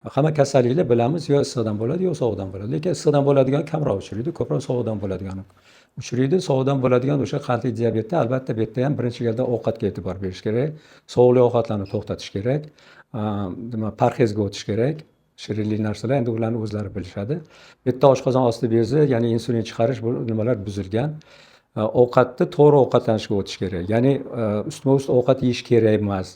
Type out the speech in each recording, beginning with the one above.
Hamma kasalliklar, bilamiz, yo issiqdan bo'ladi, yo sovuqdan bo'ladi. Lekin issiqdan bo'ladigan kamroq uchraydi, ko'proq sovuqdan bo'ladigan uchraydi. Sovuqdan bo'ladigan o'sha qandli diabetda, albatta, bu yerda ham birinchi galda ovqatga e'tibor berish kerak. Sovuqli ovqatlarni to'xtatish kerak. Nima, parhezga o'tish kerak. Shirinli narsalar, endi ularni o'zlari bilishadi. Bu yerda oshqozon osti bezi, ya'ni insulin chiqarish, bu nimalar buzilgan. Ovqatni to'g'ri ovqatlanishga o'tish kerak. Ya'ni ustma ust ovqat yeyish kerak emas.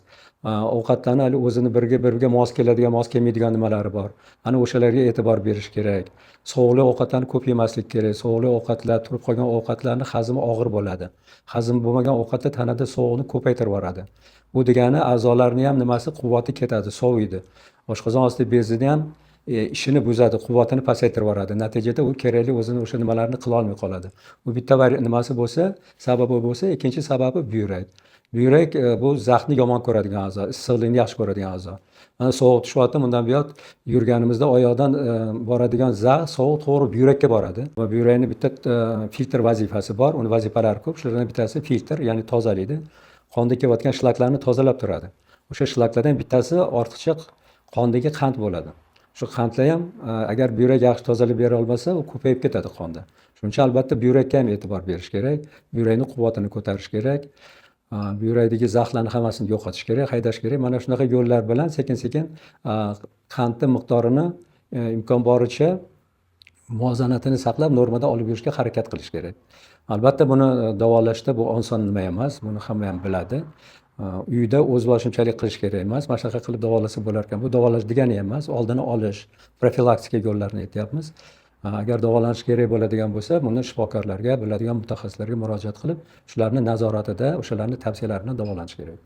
Ovqatlarni hali o'zini birga biriga mos keladigan, mos kelmaydigan nimalari bor. Ana o'shalarga e'tibor berish kerak. Sovuqli ovqatlarni ko'p yemaslik kerak. Sovuqli ovqatlar, turib qolgan ovqatlarni hazmi og'ir bo'ladi. Hazm bo'lmagan ovqatlar tanada sovuqni ko'paytirib yuboradi. Bu degani a'zolarni ham nimasi, quvvati ketadi, soviydi. Oshqozon osti bezini ham ishini buzadi, quvvatini pasaytirib yuboradi. Natijada u kerakli o'zini o'sha nimalarni qilolmay qoladi. Bu bitta nimasi bo'lsa, sababi bo'lsa, ikkinchi sababi buyrak. Buyrak bu zaxni yomon ko'radigan a'zo, issiqlikni yaxshi ko'radigan a'zo. Mana sovuq tushyapti, bundan buyon yurganimizda oyoqdan boradigan zax, sovuq to'g'ri buyrakka boradi. Va buyrakni bitta filtr vazifasi bor, uni vazifalari ko'p. Shulardan bittasi filtr, ya'ni tozalaydi. Qonda kelayotgan shlaklarni tozalab turadi. O'sha shlaklardan bittasi ortiqcha qondagi qand bo'ladi. Shu qandlar ham agar buyrak yaxshi tozalab bera olmasa, u ko'payib ketadi qonda. Shuning uchun, albatta, buyrakka ham e'tibor berish kerak. Buyrakni quvvatini ko'tarish kerak. Buyrakdagi zaxlarni hammasini yo'qotish kerak, haydash kerak. Mana shunaqa yo'llar bilan sekin-sekin qandni miqdorini imkon boricha muvozanatini saqlab, normada olib yurishga harakat qilish kerak. Albatta, buni davolashda bu oson nima emas, buni hamma ham biladi. Uyda o'zboshimchalik qilish kerak emas. Mana shunaqa qilib davolasa bo'lar ekan. Bu davolash degani emas, oldini olish, profilaktika yo'llarini aytyapmiz. Agar davolanish kerak bo'ladigan bo'lsa, buni shifokorlarga, biladigan mutaxassislarga murojaat qilib, shularni nazoratida, o'shalarni tavsiyalari bilan davolanish kerak.